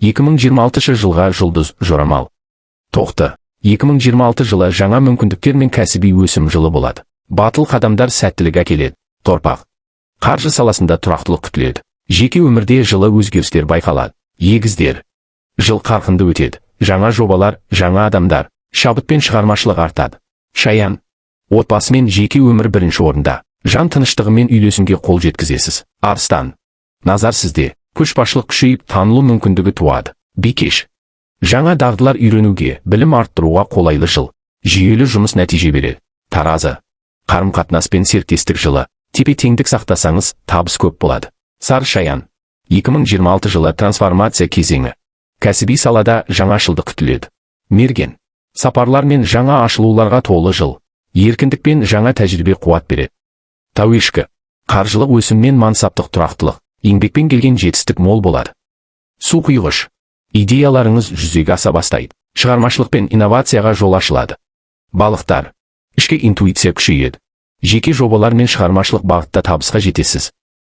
2026 жылға жұлдыз жорамал. Тоқты. 2026 жылы жаңа мүмкіндіктер мен кәсіби өсім жылы болады. Батыл қадамдар сәттілік әкеледі. Торпақ. Қаржы саласында тұрақтылық күтіледі. Жеке өмірде жылы өзгерістер байқалады. Егіздер. Жыл қарқынды өтеді. Жаңа жобалар, жаңа адамдар, шабыт пен шығармашылық артады. Шаян. Отбасы мен жеке өмір бірінші орында. Жан тыныштығы мен үйлесімге қол жеткізесіз. Арыстан. Назар сізде. Көшбасшылық күшейіп, танылу мүмкіндігі туады. Бикеш. Жаңа дағдылар үйренуге, білім арттыруға қолайлы жыл. Жүйелі жұмыс нәтиже береді. Таразы. Қарым-қатынас пен серіктестік жылы. Тепе-теңдік сақтасаңыз, табыс көп болады. Сар шаян. 2026 жылы трансформация кезеңі. Кәсіби салада жаңашылдық күтіледі. Мерген. Сапарлар мен жаңа ашылуларға толы жыл. Еркіндік пен жаңа тәжірибе қуат береді. Тауешкі. Қаржылық өсім мен мансаптық тұрақтылық. Еңбекпен келген жетістік мол болады. Су құйғыш. Идеяларыңыз жүзеге аса бастайды. Шығармашылық пен инновацияға жол ашылады. Балықтар. Ішкі интуиция күшейеді. Жеке жобалар мен шығармашылық бағытта табысқа жетесіз.